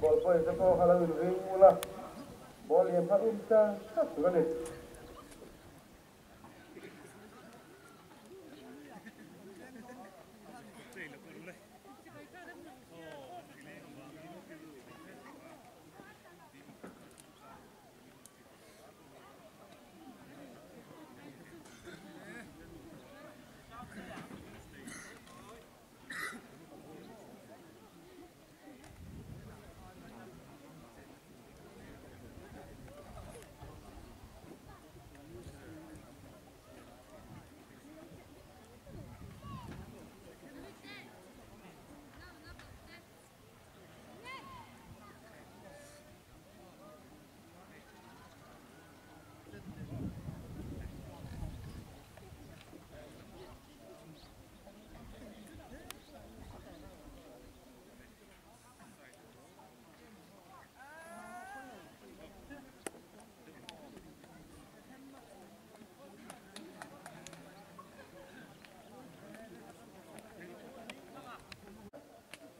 Ball boy te pawh kha lo inring ula, ball lian kha um char char tur a ni.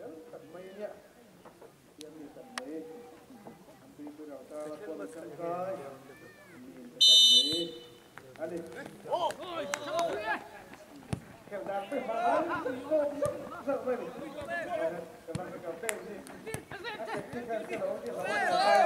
Fel tak mai nia, thiam ni tak mai, an tuipui rau ta la kual tangkai mi inpe tak mai a ni. Khelh dan pawh hma an tawk zauh zauh mai a ni. Ka van ka campaign hi a technical te lo ti hlauh a ni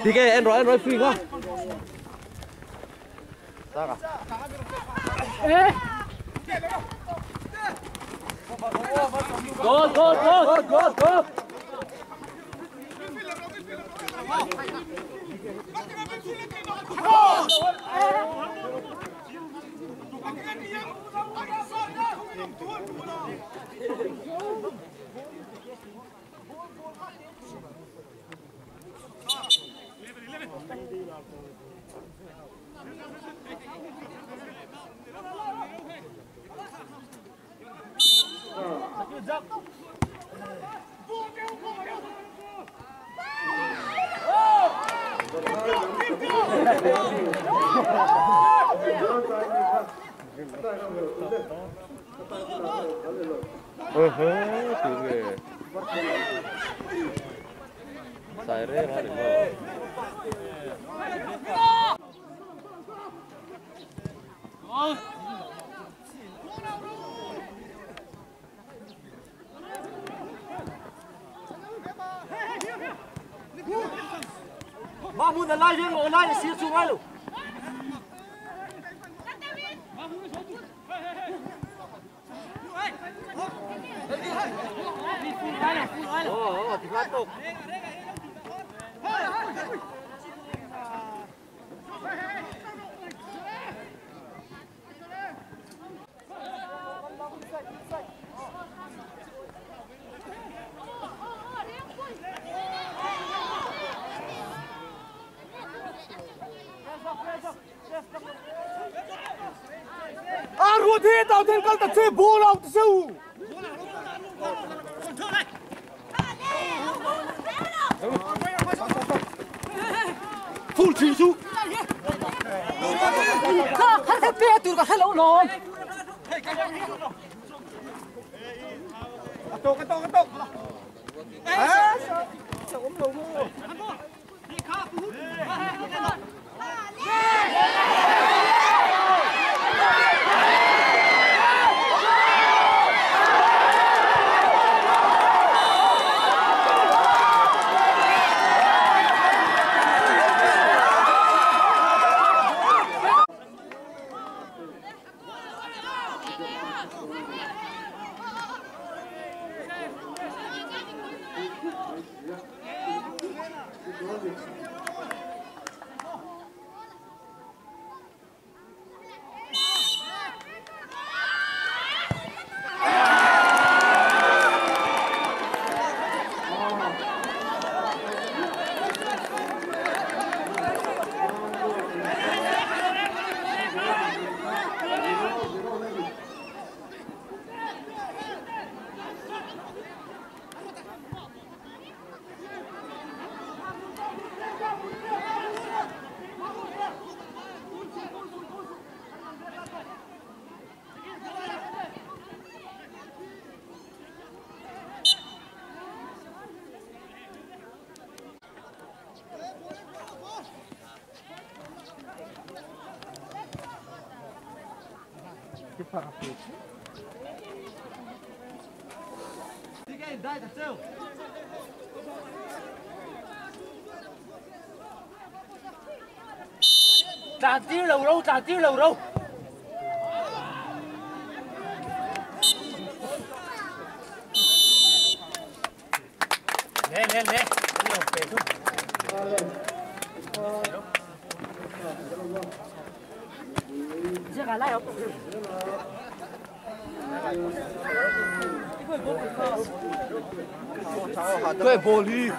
Thì cái em nói free quá. Sao cả? Go go go go go. Sai re ra ri mo. Ma mun na lai riêng lai là siêu chung ai luôn. Ồ, thì phát tục. A ruột thế tao thêm con tập chơi bố lòng sâu. Full chỉ số. Khá khá thế tụi cái hello lon. Cái to cái to. À, sao ốm đầu mô. Tạt tiêu lầu râu, tạt tiêu lầu râu. Nè nè nè. Cái bồ ly.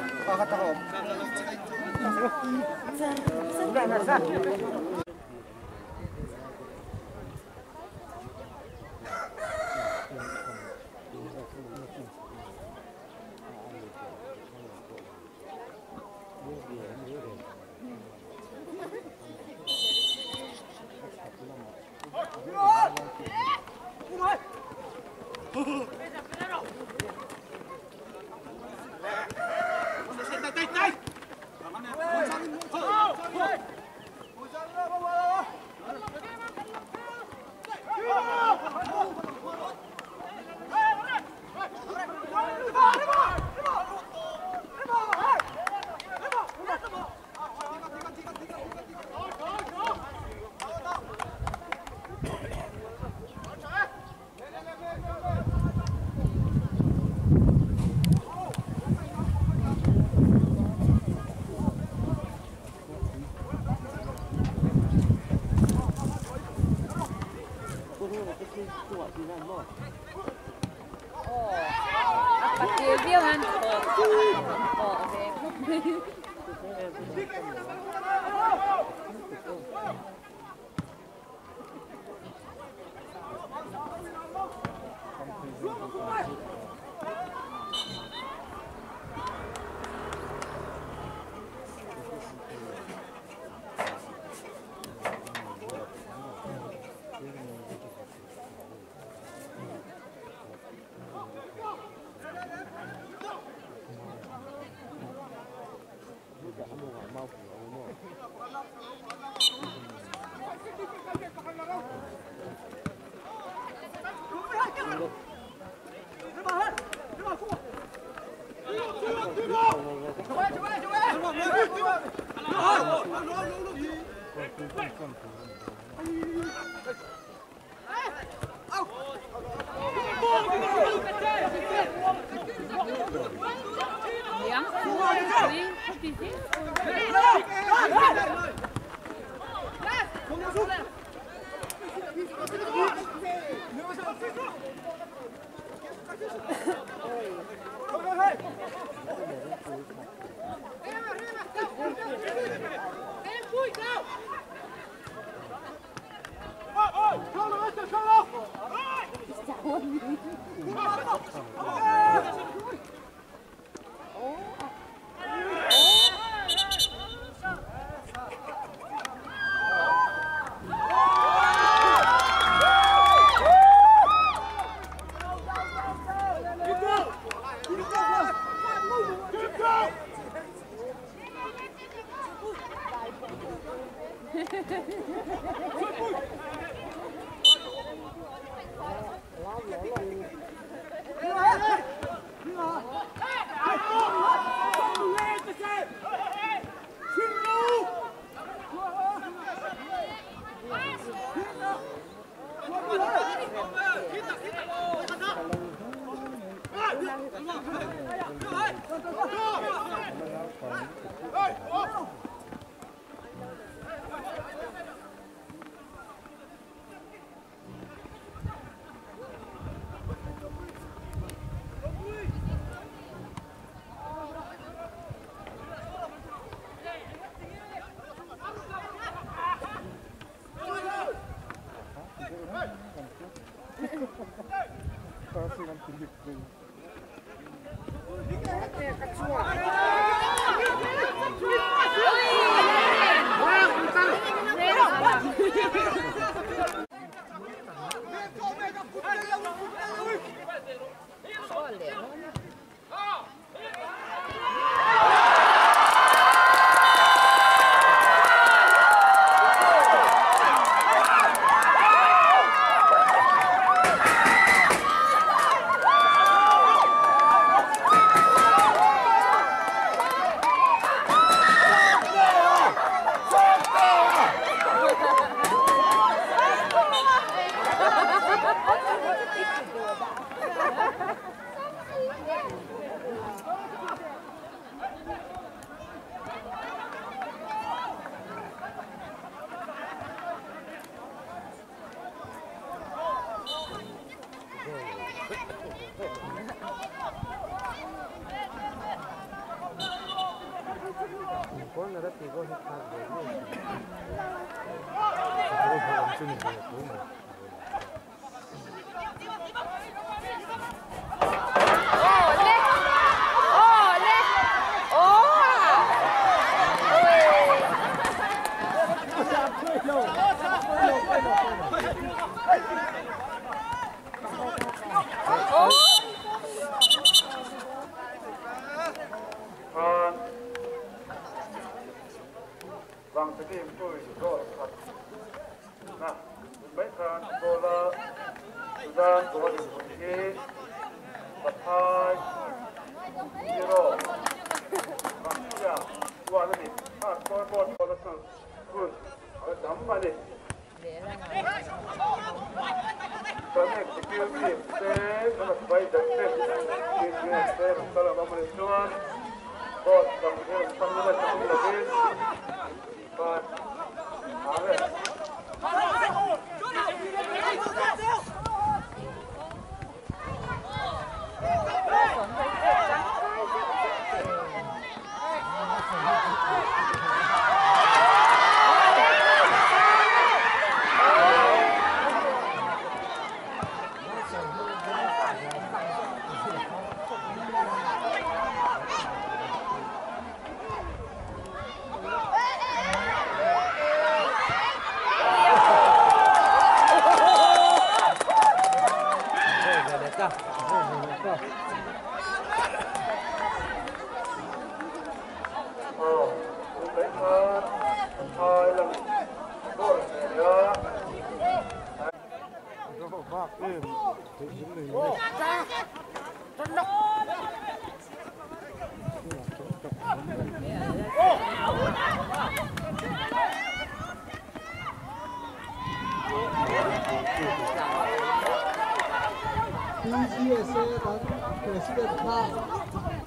President kha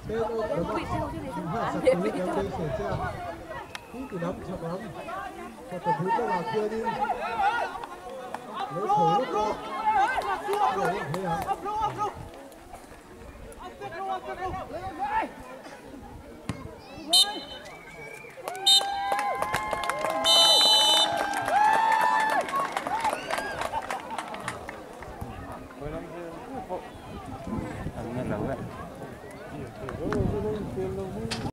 Man of the Match inhlan sak turin kan beisei che a, tin ti lam chhak lam photo booth lamah khianin lo chho lawk a, a lo awm hle ang.